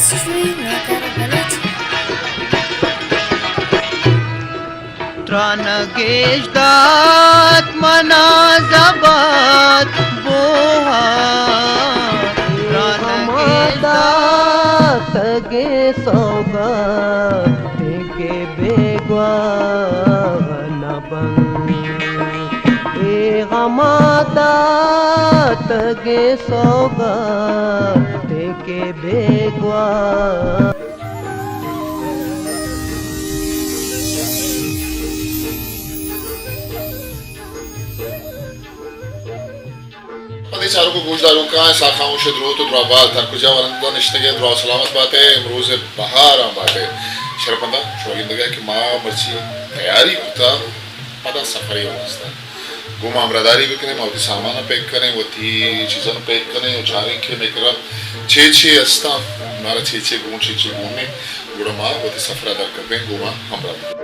ترا نگیش دات منا زبات بوہا، ترا نگیش دات تگے سوگات کہ بیگواہ نہ بنت، اے غما داتگیں سوگاتے کہ بیگواہ۔ پدی چاروک و گوشداروکاں ساکاں وش دروت و دراہ بات، ہر کجا ورند و نشتگے دراہ سلامت باتے، امروز بہاراں باتے۔ شرپنداں، شما گندگا کہ ما مرچی تیاری کتا، پدا سفرے واسطہ۔ گوں ما ہمراہداری بکنیں، ما وتی سامان پیک کنیں، وتی چیزاں پیک کنیں و چاریں کہ مئے کرا چے چے استاں، مارا چے چے گون، چے چے گون نے، گڑا ما وتی سفرا در کپیں، گوں ما ہمراہ بکنیں۔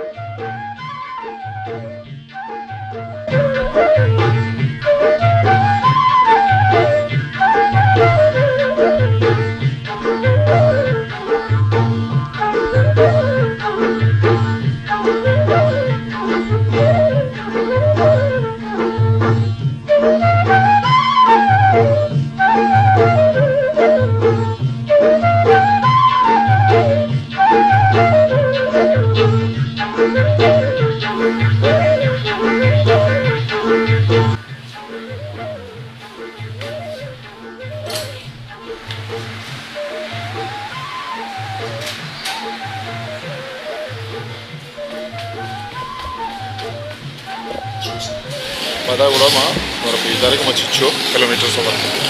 پدا گڑا ما تمہارا پیش داریں کہ ما چچو کلومیٹر سفر کریں۔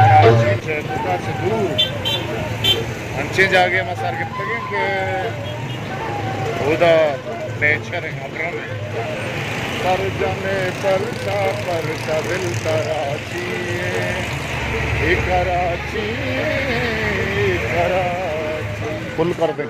کراچی چہ دور انچیں جاگہے ما سر گپتگیں کہ اودا نیچر ءِ ابرم ءَ۔ سر جنے پرچا، پرچا دل ترا چی اے، اے کراچی، اے کراچی۔ فل کر دیں۔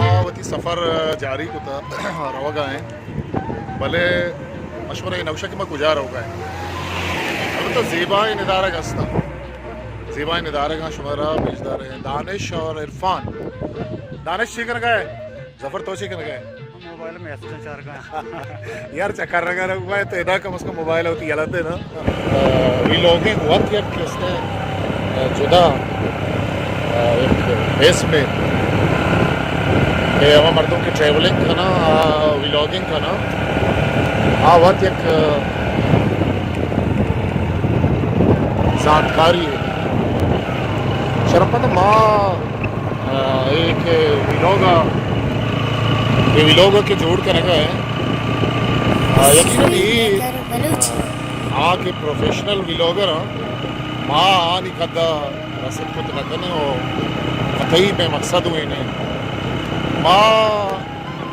ما وتی سفر جاری کتا، روگا ایں، بلے ما شمارا اے نہ گوشاں کہ ما کجا روگا ایں۔ البتہ زیبائیں ندارگ ہستاں، زیبائیں ندارگاں شمارا پیش داریں۔ دانش اور عرفان۔ دانش چی کنگا ئے؟ ظفر تو چی کنگا ئے؟ موبائل میسجاں چارگا۔ یار چکر رگا رہا ہے تو ادا کم از کم موبائل ہوتی یلہ تے نا۔ آ، ویلاگنگ وت یک کسے، آ، جدا، آ، یک قسمے کہ ہما مردم کہ ٹریولنگ کنا، آ، ویلاگنگ کنا، آ وت یک، آ، زانتکاری ہے۔ شرپند ما آ، اے کہ ویلاگ ءَ، اے ویلاگ ءَ کہ جوڑ کنگ ءَ ایں، آ، یقیناً اے، آ، آ کہ پروفیشنل ویلاگر آں، ما آنی قد ءَ رسد کت نہ کنیں و قطعی مئے مقصد وین ایں۔ ما،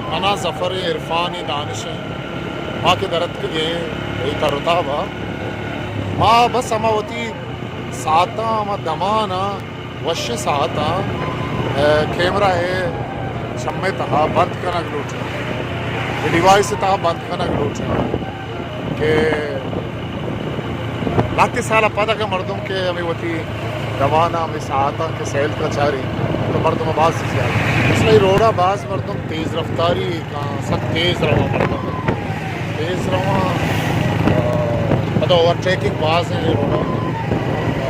منا ظفر ایں، عرفان ایں، دانش ایں، ما کہ در اتکگیں اے تر و تاب ءَ، ما بس ہما وتی ساعتاں، ہما دماناں، وشیں ساعتاں، اے، کیمرہ ءِ چم ءِ تہا بند کنگ لوٹیں، اے ڈیوائس ءِ تہا بند کنگ لوٹیں کہ لہتے سال ءَ پد اگاں مردم کہ ہمے وتی دماناں، ہمے ساعتاں کہ سیل کا چاری تو مردم باز زیادہ۔ مثلاً اے روڈا باز مردم تیز رفتاری کاں، سک تیز رواں مردم۔ تیز رواں، آ، پدا اوورٹیکنگ باز ایں اے روڈا۔ آ،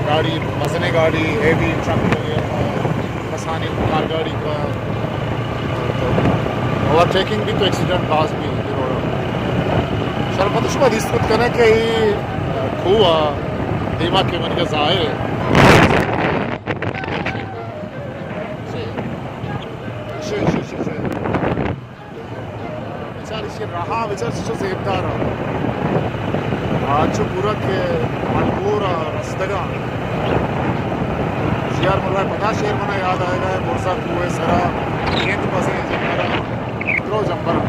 گاڑی، مزنیں گاڑی، ہیوی ٹرک، آ، کسانیں کار گاڑی کا، تو اوورٹیکنگ بھی تو ایکسیڈنٹ باز بھی اے روڈا۔ شرپند شما دیست کت کنے کہ اے، آ، کوہ آ، دیما کہ من کا ظاہر ہے۔ بچار ایشی راہاں، بچار چو زیبدار آ۔ آ چو پورا کہ ملگور آ رستگاں۔ سی آر ملا ءِ پدا شعر منا یاد آیگ ءَ، برزا کوہ ءِ سرا، گیند بزیں جمبراں، درو جمبراں۔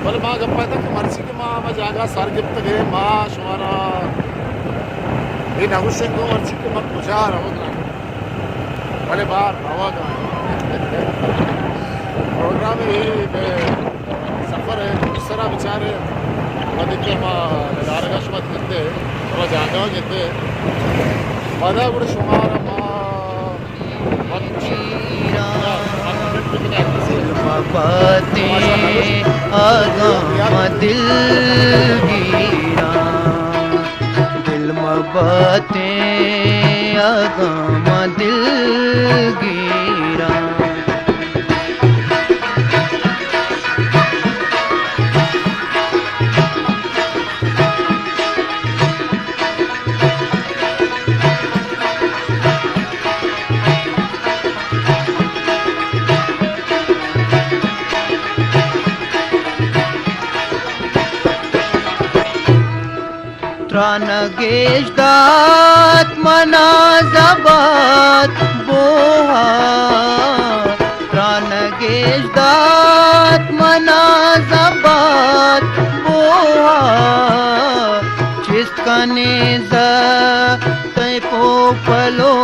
بلے ما گپ ءَ اتاں کہ مرچی کہ ما ہما جاگہ سر گپتگ ءَ، ما شمارا اے نہ گوشیں گوں مرچی کہ ما کجا روگ ءَ آں۔ بلے بار روگ ءَ آں۔ پروگرام اے، اے سفر ءِ سرا بچار ئے، وھدے کہ ما ندارگ ءَ شما گندے، ہما جاگہ ءَ گندے، پدا گڑا شمارا ما دل مباتیں آگاں ما دلگیراں، دل مباتیں آگاں ما دلگیراں۔ ترا نہ گیش دات منا زبات بوہا، ترا نہ گیش دات منا زبات بوہا، چست کنے ز تئی پوپلو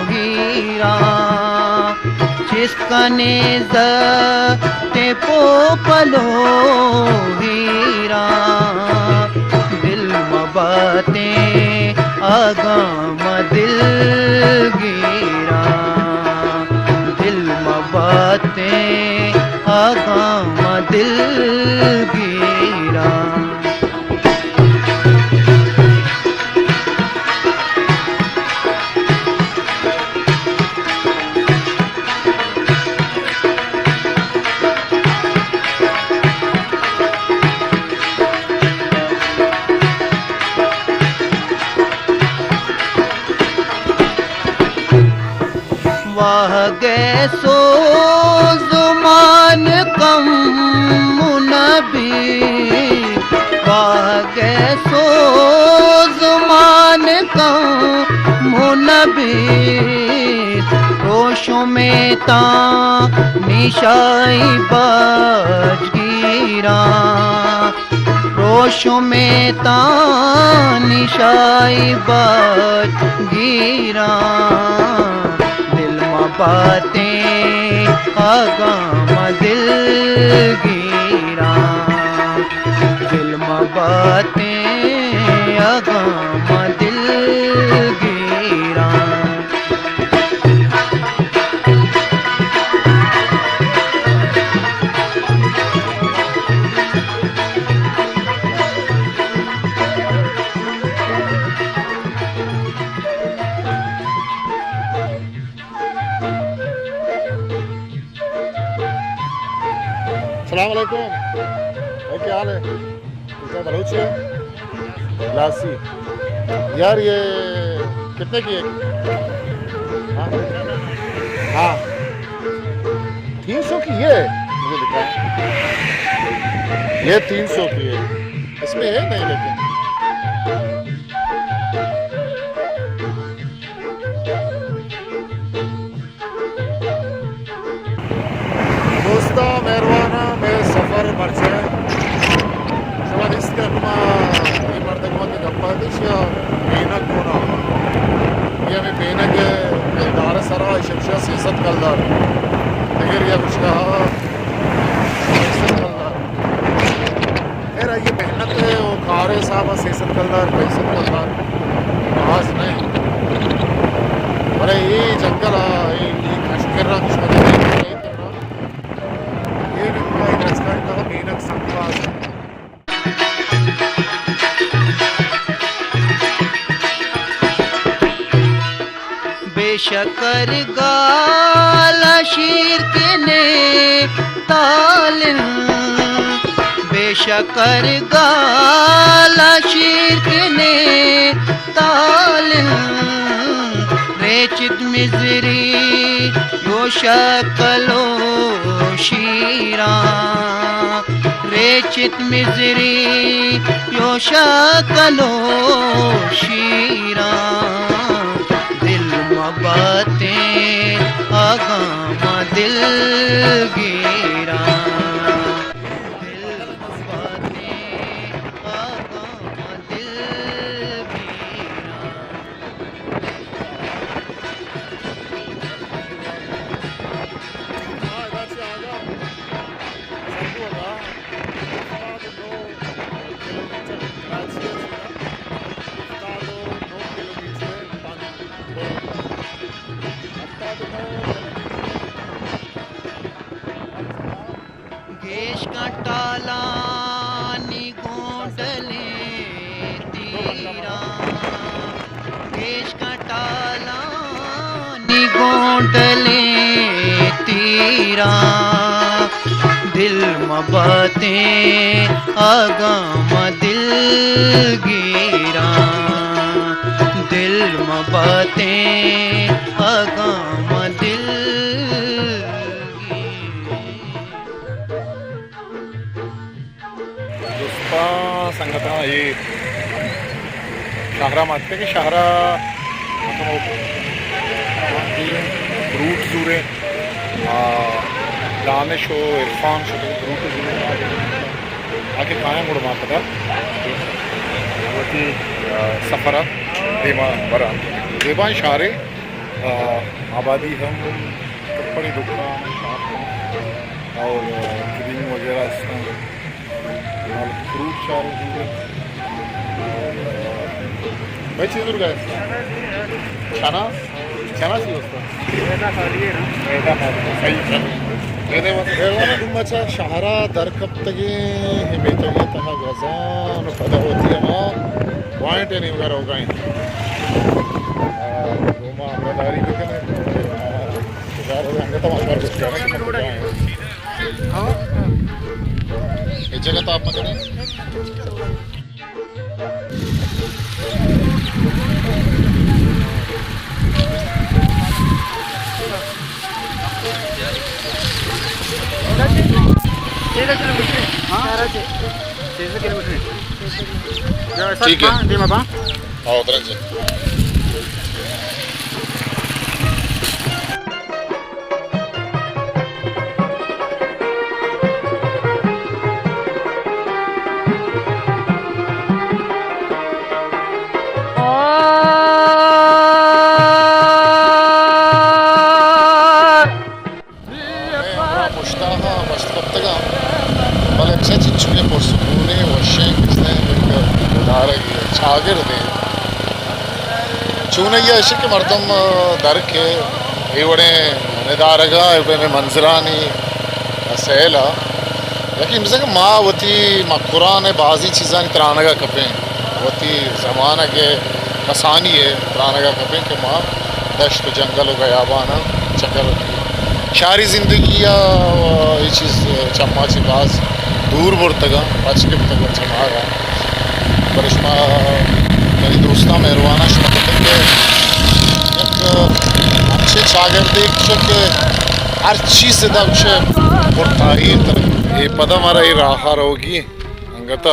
ہیراں، چست کنے ز تئی پوپلو ہیراں۔ دل مباتیں آگاں ما دلگیراں، دل مباتیں آگاں ما دلگیراں۔ واہ گئے سوزمان کم نبی، واہ گئے سوزمان کم نبی، روش میں تاں نشائی باج گیراں۔ روش میں تاں نشائی باج گیراں، دل مباتیں آگاں ما دلگیراں، دل مباتیں آگاں ما دلگیراں۔ السلام علیکم بھائی، کیا حال ہے؟ ٹھیک ہے، بلوچی ہے؟ لاسی۔ یار، یہ کتنے کی ہے؟ ہاں؟ ہاں۔ تین سو کی یہ ہے؟ مجھے دکھائیں۔ یہ تین سو کی ہے۔ اس میں ہے نہیں لیکن۔ دوستاں، مہرواناں، مئے سفر مرچی شما دیست کہ ما اے مردک ما کہ گپا دیش یا بینک گونا۔ یہ ہمیں بینک ادارہ سرا شمشا سیصد کلدار۔ دگر یا کچھ کہا سیصد کلدار۔ خیر، آئی محنت ہے، وہ کار حساب سے سیصد کلدار، پینسد کلدار، باز نہیں۔ بلے یہ جنگل آ، یہ، یہ کشمیر را کچھ بدل نہیں کرنا۔ یہ بھی پورا ایک رستہ ہے، تو بینک سنگ باز ہے۔ بے شکر گال شیر کنے تالن، بے شکر گال شیر کنے تالن، ریچد مزری یو شکلو شیراں۔ چت مزری یوشا کنو شیراں، دل مباتیں اگاں ما دلگیراں، دل مباتیں اگاں ما دلگیراں۔ ما ادا چہ آگا سرگو اگا ہفتاد و نو کلومیٹر کراچی ءَ چہ ہفتاد و نو کلومیٹر پنت برو۔ ہفتاد و نو کلومیٹر۔ گیشکاں ٹالانی گونڈلیں تیراں، گیشکاں ٹالانی گونڈلیں تیراں، دل مباتیں اگاں ما دلگیراں، دل مباتیں اگاں ما دلگیراں۔ دوستاں، سنگتاں، اے شہر ءَ ما اتکیں، شہر ءَ فروٹ زوریں، آ، دانش و عرفان شتگ فروٹ زوریں۔ آ کہ کایاں گڑا ما پدا وتی، آ، سفر ءَ دیما براں۔ زیبائیں شہرے، آ، آبادی ہم، کپڑے دکان، شاپ اور کریم وغیرہ استاں۔ اور فروٹ چارو۔ بھائی، چیز اور گئے؟ چنا؟ چنا چیز ہوتا؟ میدا خالی ہے نا؟ میدا خالی۔ صحیح، چلو۔ میدے بس۔ میدے بس۔ شہرا در کپتگیں، ہمے تگے تہا گزان، پدا ہوتی ہما پوائنٹ ہے، نہیں وغیرہ ہوگا ہی۔ آ، گوما ہمراہ داری بکنے۔ اے جگہ تو آپ مت کریں۔ تیرہ کلومیٹر۔ ہاں؟ تیرہ کلومیٹر۔ ٹھیک ہے۔ دیما با۔ آؤ، درنجے۔ مئے ہمراہ پشتاہاں وشت کپتگاں، بلے چہ چنچکیں پرسکونیں وشیں کسہیں یک ندارگے چاگردیں۔ چونائی ءَ اشی کہ مردم، آ، در کہ اے وڑیں ندارگاں، اے وڑیں منظرانی سیل ءَ یقین بزن کہ ما وتی مکران ءِ بازیں چیزانی ترانگ ءَ کپیں، وتی زمانگ ءِ کسانی ءِ ترانگ ءَ کپیں کہ ما دشت و جنگل و گیاباناں چکر۔ شہری زندگی ءَ اے چیز چہ ما چہ باز دور برتگاں، پچ گپتگاں چہ مارا۔ بلے شما منی دوستاں، مہرواناں، شما کتگ کہ یک انچیں چاگردے گوشگ کہ ہر چیز ادا گوشے پر تاہیر تر۔ اے پدا مارا اے راہ ءَ روگی انگتا۔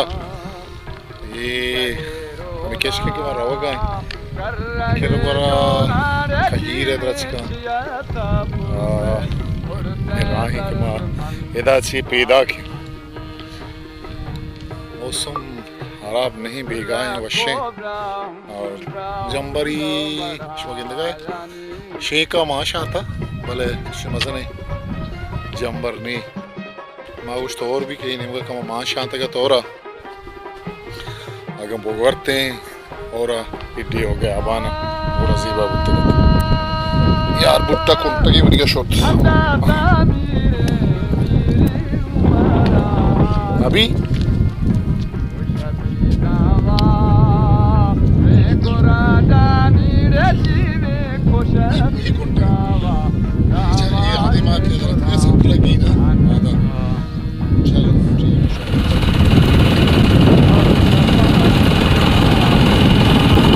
اے ہمے کشک کہ ما روگ ءَ ایں، کلگورا کہیر ءِ درچکاں۔ آ، اے راہیں کہ ما ادا چہ پیداک ایں۔ موسم ہراب نہیں، بیگاہیں، وشیں۔ اور جمبری شما گندگا شیکا ما شانتا، بلے شما مزنیں جمبر نی۔ ما گوشت اور بھی کہ نیمگا کما ما شانتگا تورا۔ اگاں بگورتیں اور ایڈی ہو گیا ابانا، گڑا زیبا بوتگ ات۔ یار بوٹا کنٹگی وڑیا شت۔ ابھی؟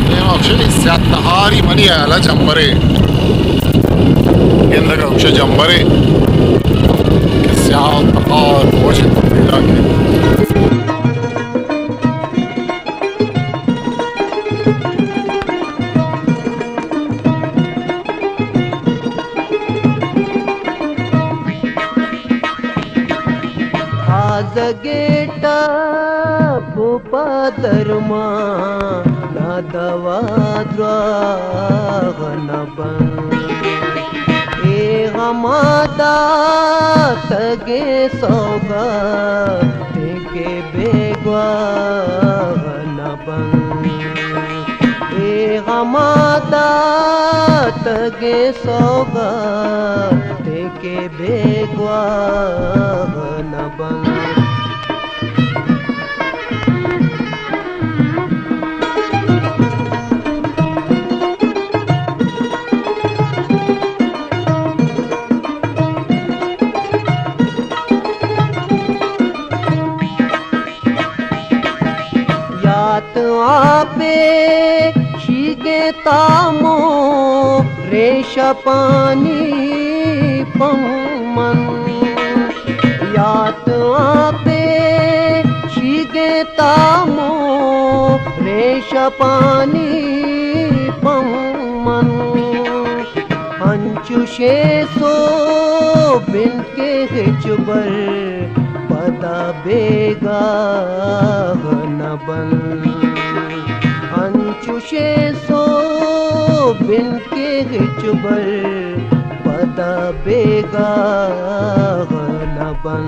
دیما اکشے سیاہ تہاری منی ہیالا جمبرے۔ گندگا اکشے جمبرے۔ کہ سیاہ تہار وش پیدا کے۔ گیٹا پوپا درمان نا دوا دراغ نہ بن۔ اے غما داتگیں سوگاتیں کہ بیگواہ نہ بن۔ اے غما داتگیں سوگاتیں کہ بیگواہ نہ بن۔ یات آ پیشیگیں تامو ریشپانی پمن۔ یات آ پیشیگیں تامو ریشپانی پمن۔ انچوشیں سوب انت کہ ہچبر پدا بیگاہ نہ بن۔ انچوشیں سوب انت کہ ہچبر پدا بیگاہ نہ بن۔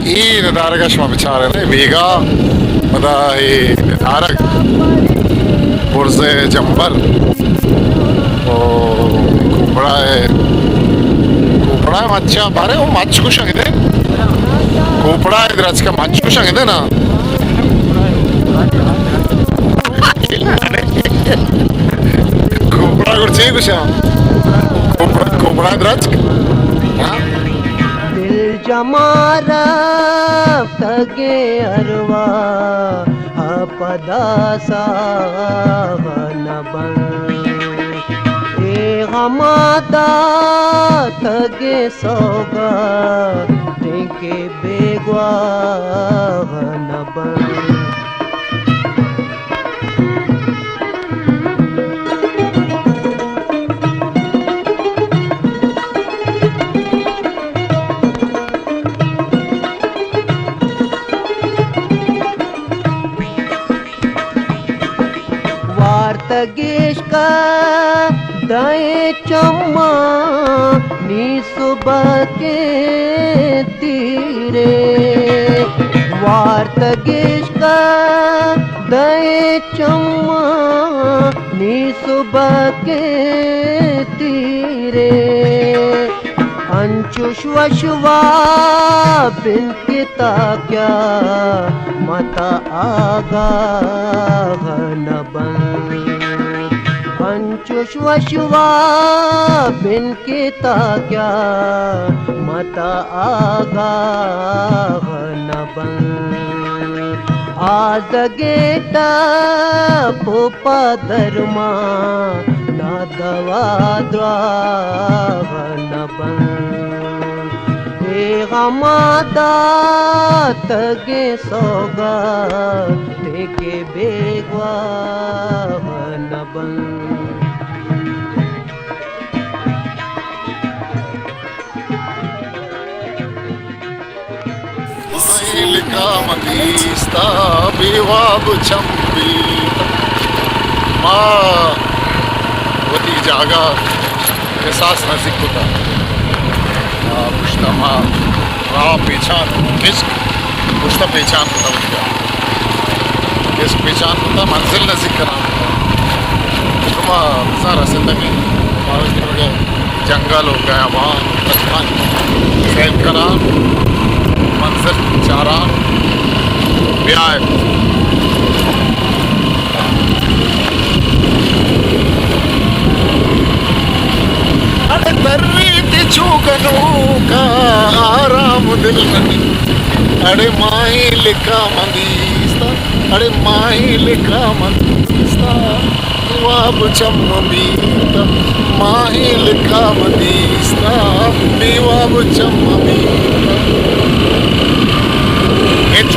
اے ندارگ ءَ شما بچارے نا، بیگاہ، پدا اے ندارگ، برز جمبر، او کوپڑا ءِ، کوپڑا ءِ مچ ءَ بارے، او مچ گوشگ دے، کوپڑا ءِ درچک ءَ مچ گوشگ دے نا۔ کوپڑا گڑ چے گوشاں؟ کوپڑا، کوپڑا درچک؟ ہاں؟ دل جما رفتگیں ارواہ پدا ساہ نہ بن۔ اے غما داتگیں سوگاتیں کہ بیگواہ نہ بن۔ وارتگ عشق ءِ دئیں چماں نی سبکیں تیرے۔ وارتگ عشق ءِ دئیں چماں نی سبکیں تیرے۔ انچوش وش واب انت کہ تا قیامت ءَ آگاہ نہ بن۔ انچوش وش واب انت کہ تا قیامت ءَ آگاہ نہ بن۔ آزگیں ٹپ پہ درمان ءَ دوا دراہ نہ بنت۔ اے غم ءَ داتگیں سوگاتے کہ بیگواہ نہ بنت۔ ماہیلکا من دیستا، بے واب چم بیت۔ ما وتی جاگہ کساس نزیک کتا۔ ما پشتا ما راہ پیچان، کشک پشتا پیچان کتا وتی۔ کشک پیچان کتا، منزل نزیک کنان کتا۔ شما بزاں رسندگیں، ما وتی جنگل و گیابان، درختان سیل کنان، منظر چاران بیائے۔ اڑے تریت چو گنوکا آرام دل نہ۔ اڑے ماہیلکا من دیستا، اڑے ماہیلکا من دیستا۔ بے واب چم بیت، ماہیلکا من دیستا، بے واب چم بیت۔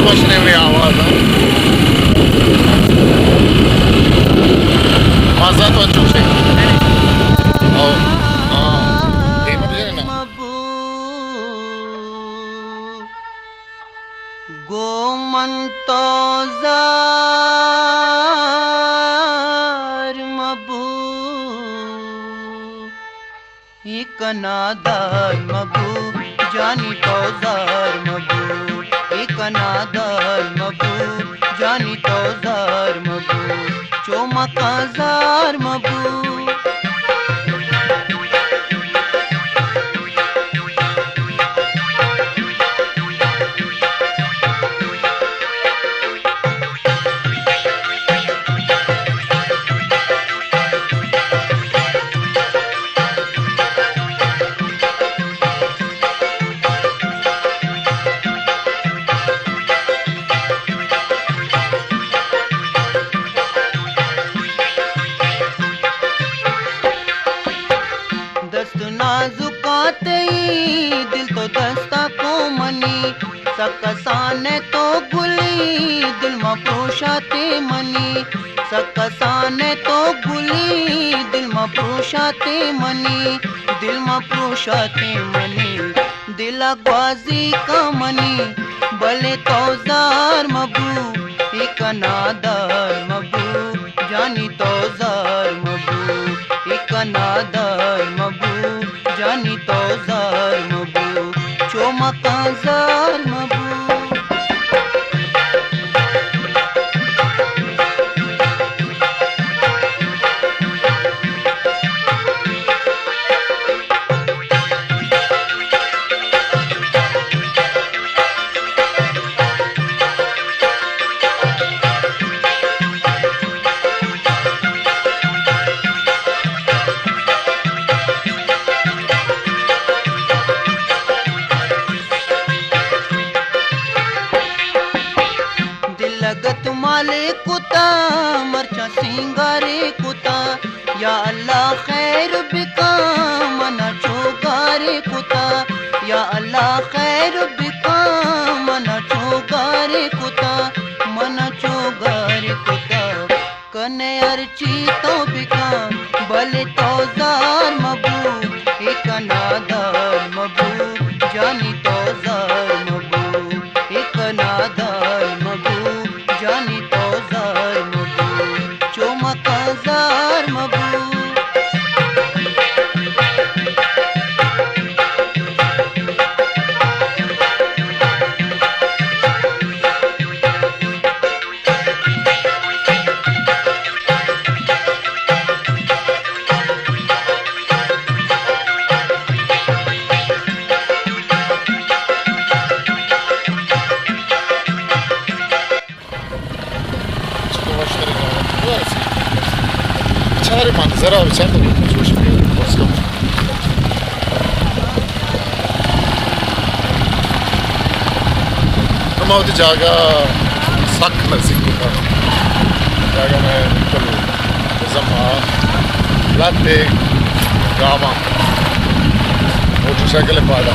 وش نے منی آواز ءَ۔ مزہ تو انچو شے۔ او۔ ہاں۔ دیما بجے نا۔ گو من تو زار مبو، اے کنا دار مبو، جانی تو زار مبو، اے کنا دار مبو، جانی تو زار مبو، چو مکان زار مبو۔ دست نازکاں تئی، دل تو دستا کو منی، سک کسان تو گلی، دل ما پروشاتے منی، سک کسان تو گلی، دل ما پروشاتے منی، دل ما پروشاتے منی، دل ءَ گوازی کا منی، بلے تو زار مبو، اے کنا دار مبو، جانی تو زار مبو، اے کنا دار مبو، جانی تو زار مبو، چو مکان زار مبو۔ دل لگت مالے کتا، مرچاں سینگارے کتا، یا اللہ خیر بکاں، منا چو گارے کتا۔ یا اللہ خیر بکاں، منا چو گارے کتا، منا چو گارے کتا۔ کنے ہرچی تو بکاں، بلے تو زار مبو، اے کنا دار مبو، جانی تو زار مبو، اے کنا دار مبو۔ جانی تو زار مبو، چو مکن زار مبو۔ چکو وشتریں گاما۔ بچار منظر ءَ بچار تو جوش بی۔ بس کم۔ تو ما وتی جاگہ سک نزیک کتا۔ جاگہ میں بالکل بزم آ لہتے گاما۔ موٹر سائیکل ءِ پادا۔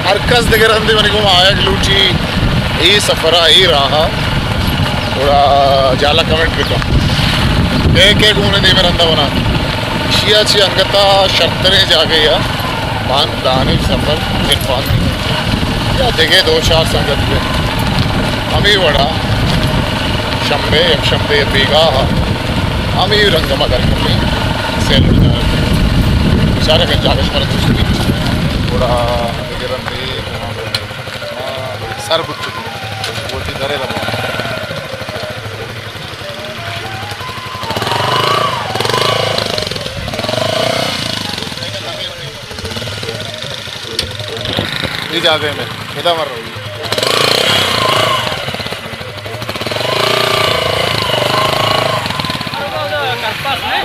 ہر کس دگہ رندے منی گوما آیگ لوٹی، اے سفر ءَ، اے راہ ءَ، گڑا جہلا کمنٹ بکن۔ کئے کئے گون دیمے رندا بنا۔ ایشی ءَ چہ انگت ءَ شرتریں جاگہے ءَ۔ باندانی سفر عرفان یا دگہ دو چار سنگت بہ ہمے وڑا شمبے، یک شمبے بیگاہ ہمے رنگ ما در کمیں سیل جاگہ۔ بچارے کہ جاگہ شمارا دوست بی۔ گڑا دگہ رندے سر بچ وتی درے رہا۔ اے جاگہ میں ادا مر رہی۔ کلپاس نہیں؟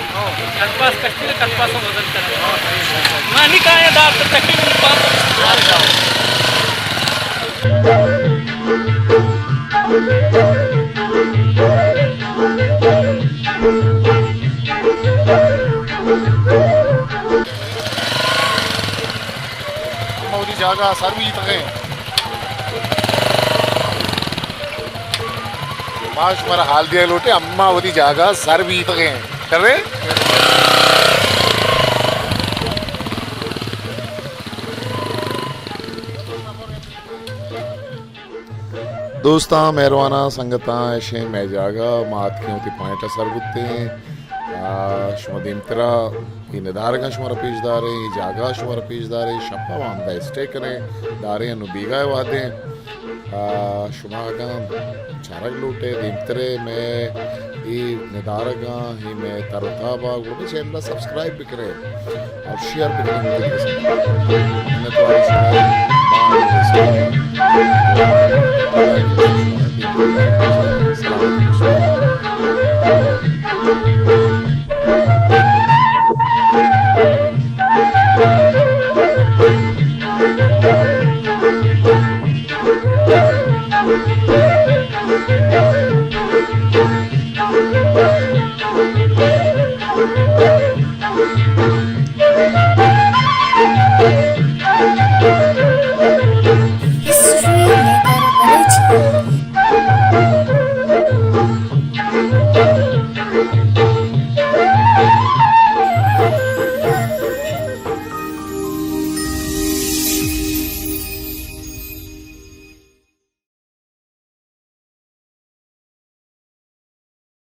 کلپاس کشتی نے کلپاس بدل کر۔ مانی کہاں ہے دار تو تکلیف نہیں پاتا۔ سر بیتگیں۔ ما شمارا حال دیا لوٹے، اما وتی جاگہ سر بیتگیں۔ کرے؟ دوستاں، مہرواناں، سنگتاں، اشیں مئے جاگہ، ما اتکیں وتی پوائنٹ ءَ سر بوتیں۔ آ، شما دیمترا اے ندارگاں شمارا پیش داریں، اے جاگہ شمارا پیش داریں، شپا ما ہمدا اسٹے کنیں، داریں انو بیگاہ وہدیں۔ آ، شما اگاں چارگ لوٹے، دیمترے مئے اے ندارگاں، اے مئے تر و تابا، گڑا چینل ءَ سبسکرائب بکنے اور شیئر بکنے۔ منت وار شما۔ السلام علیکم۔